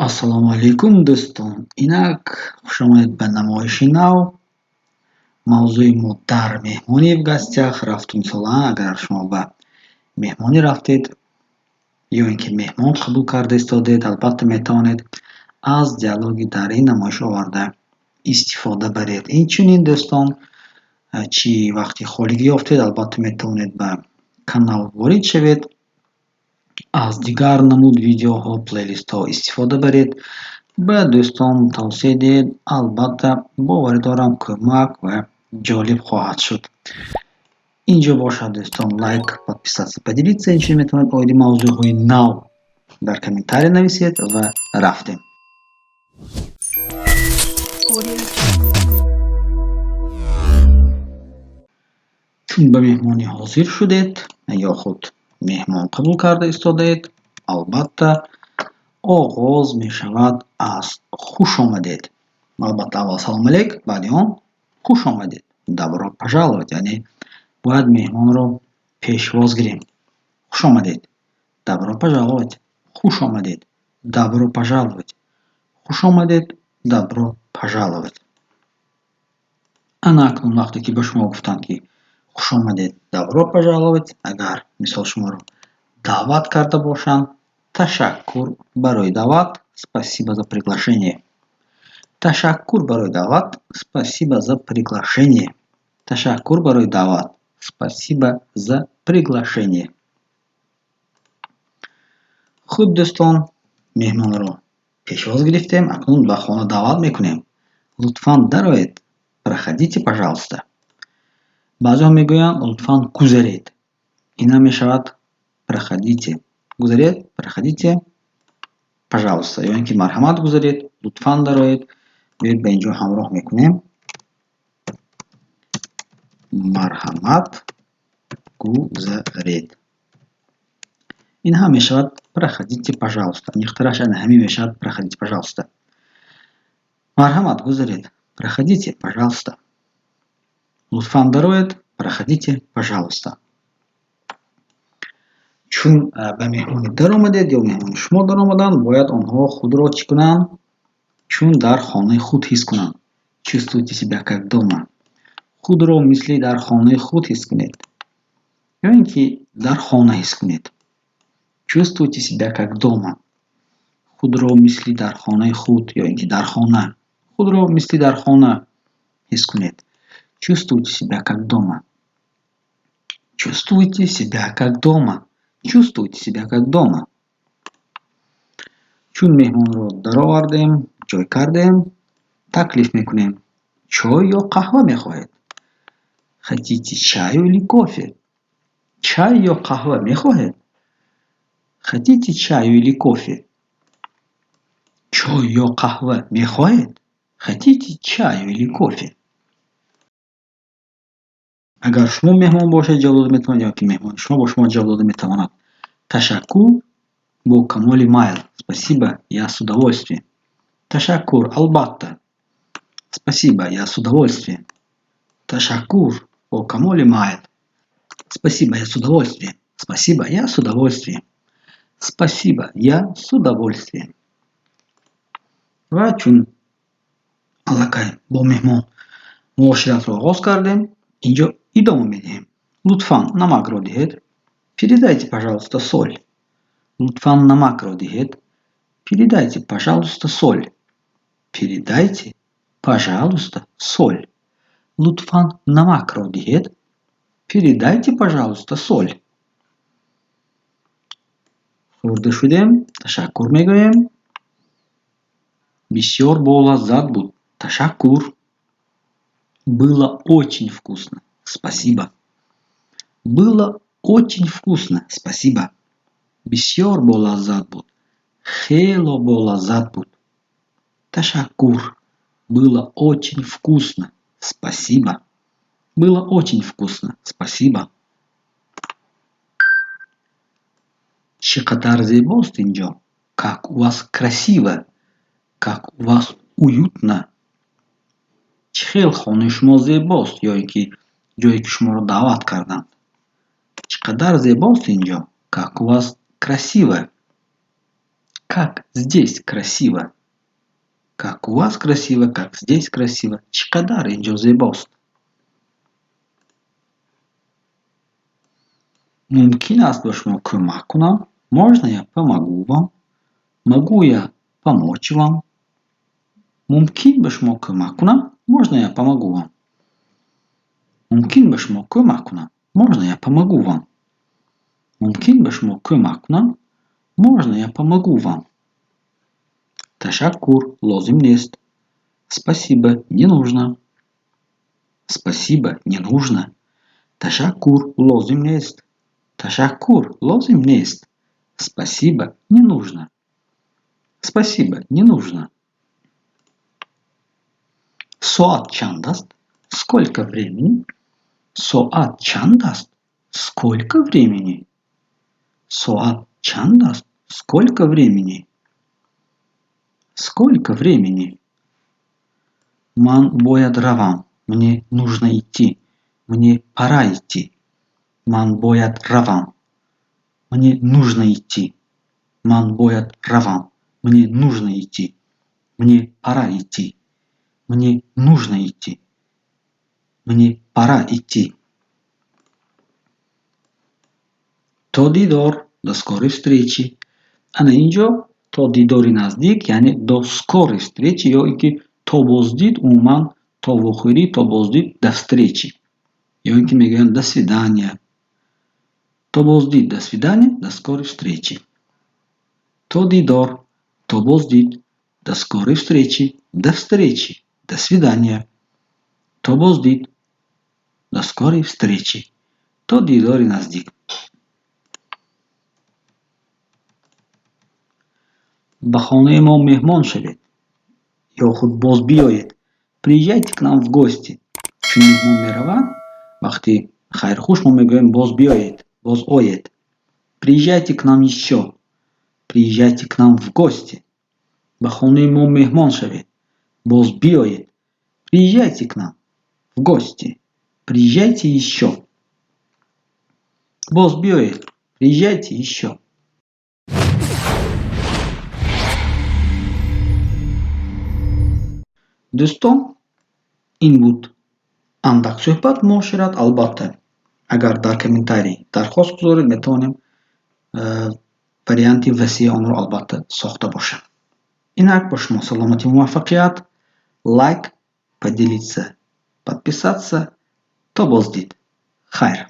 Ассалому алайкум, дӯстон! Инак хушомадед ба намоиши нав. Мавзӯи мо дар меҳмонӣ, в гостях. Рафту мисолан, агар шумо ба меҳмонӣ рафтед ё ин ки меҳмон қабул карда истодед, албатта, метавонед аз диалоги дар ин намоиш оварда истифода баред. Инчунин, дӯстон, чӣ вақти холигӣ ёфтед, албатта, метавонед ба канал ворид шавед, аз дигар намуд видеоҳо, плейлистҳо истифода баред, ба дӯстон тавсия диҳед. Албатта, боварӣ дорам, кӯмак ва ҷолиб хоҳад шуд. Инҷо бошад, дӯстон, лайк, подписаться, поделиться. Инчунин метавонед оиди мавзӯъҳои нав дар комментария нависед ва рафтем. Audio Jungle. Чун ба меҳмонӣ ҳозир шудед ё худ меҳмон қабул карда истодаед, албатта, оғоз мешавад аз «хуш омадед». Албатта, аввал салом алейк, баъди он «хуш омадед», «добро пожаловать», яъне бояд меҳмонро пешвоз гирем. «Хуш омадед», «добро пожаловать», «хуш омадед», «добро пожаловать», «хуш омадед», «добро пожаловать». Ана акнун, вақте ки ба шумо гуфтанд, ки «хуш омадед», «добро пожаловать», агар, мисол, шуморо даъват карда бошанд, «ташаккур барои даъват», «спасибо за приглашение», «ташаккур барои даъват», «спасибо за приглашение», «ташаккур барои даъват», «спасибо за приглашение». Хуб, дӯстон, меҳмонро пешвоз гирифтем, акнун ба хона даъват мекунем. «Лутфан дароед», «проходите, пожалуйста». Баъзеҳо мегӯянд «лутфан гузаред», ин ҳам мешавад «проходите», гузаред, «проходите, пожалуйста» ё ин ки «марҳамат, гузаред», «лутфан дароед». Биёед, ба инҷо ҳамроҳ мекунем: «марҳамат, гузаред». Ин ҳам мешавад «проходите, пожалуйста». Аниқтараш ана ҳамин мешавад «проходите, пожалуйста», «марҳамат, гузаред», «проходите, пожалуйста», «лутфан дароед», «проходите, пожалуйста». Чун ба меҳмонӣ даромадед ё меҳмони шумо даромаданд, бояд онҳо худро чӣ кунанд? Чун дар хонаи худ ҳис кунанд. Чувствуйте себя как дома. Худро мисли дар хонаи худ ҳис кунед ё ин ки дар хона ҳис кунед. Чувствуйте себя как дома. Худро мисли дар хонаи худ ё ин ки дар хона, худро мисли дар хона ҳис кунед. Чувствуйте себя как дома. Чувствуйте себя как дома. Чувствуйте себя как дома. Чун меҳмонро даровардем, ҷой кардем, таклиф мекунем: «Чой ё қаҳва мехоҳед?» Хотите чаю или кофе? Чай ё қаҳва мехоҳед? Хотите чаю или кофе? Чой ё қаҳва мехоҳед? Хотите чаю или кофе? Агар шумо меҳмон бошед, ҷавоб дода метавонед ё ки меҳмони шумо бо шумо ҷавоб дода метавонад: «Ташаккур, бо камоли майл», «спасибо, я с удовольствием», «ташаккур, албатта», «спасибо, я с удовольствием», «ташаккур, бо камоли майл», «спасибо, я с удовольствием», «спасибо, я с удовольствием», «спасибо, я с удовольствием». Ва чун аллакай бо меҳмон муоширатро оғоз кардем, инҷо идома медиҳем: «Лутфан намакро диҳед», «передайте, пожалуйста, соль», «лутфан намакро диҳед», «передайте, пожалуйста, соль», «передайте, пожалуйста, соль», «лутфан намакро диҳед», «передайте, пожалуйста, соль». Хӯрда шудем, ташаккур мегӯем: «Бисёр болаззат буд, ташаккур», «было очень вкусно, спасибо», «было очень вкусно, спасибо». «Бисёр болаззат буд», «хело болаззат буд, ташаккур», «было очень вкусно, спасибо», «было очень вкусно, спасибо». Чӣ қадар зебост инҷо! Как у вас красиво! Как у вас уютно! Чӣ хел хонаи шумо зебост ё ин ки ҷое ки шуморо даъват карданд. Чӣ қадар зебост инҷо! Как у вас красиво! Как здесь красиво! Как у вас красиво, как здесь красиво! Чӣ қадар ин ҷо зебост! Мумкин аст ба шумо кӯмак кунам? Можно я помогу вам? Могу я помочь вам? Мумкин ба шумо кӯмак кунам? Можно я помогу вам? Мумкин ба шумо кӯмак кунам? Можно я помогу вам? Мумкин ба шумо кӯмак кунам? Можно я помогу вам? Ташаккур, лозим нест. Спасибо, не нужно. Спасибо, не нужно. Ташаккур, лозим нест. Ташаккур, лозим нест. Спасибо, не нужно. Спасибо, не нужно. Соат чанд аст? Сколько времени? Соат чанд аст? Сколько времени? Соат чанд аст? Сколько времени? Сколько времени? Ман бояд равам. Мне нужно идти. Мне пора идти. Ман бояд равам. Мне нужно идти. Ман бояд равам. Мне нужно идти. Мне пора идти. Мне нужно идти. Мне пора идти. То дидор, до скорой встречи. Ана ин ҷо то дидори наздик, яъне до скорой встречи, ё ин ки то боздид, умуман то вохӯрӣ, то боздид, до встречи. Ё ин ки мегӯянд до свидания. То боздид, до свидания, до скорой встречи. То дидор, то боздид, до скорой встречи, до встречи, до свидания. То боздид, до скорой встречи. То дидори наздик. Ба хонаи мо меҳмон шавед ё худ боз биёед. Приезжайте к нам в гости. Чун меҳмон меравад, вақти хайрхуш мо мегӯем боз биёед, боз оед. Приезжайте к нам ещё. Приезжайте к нам в гости. Ба хонаи мо меҳмон шавед, боз биёед. Приезжайте к нам в гости. Приезжайте ещё. Боз биёед. Приезжайте ещё. Дӯстон, ин буд андак суҳбат муошират. Албатта, агар дар комментарий дархост гузоред, метавонем варианти васеи онро албатта сохта бошем. Инак ба шумо саломатӣ, муваффақият, лайк, поделиться, подписаться. То боздид, хайр.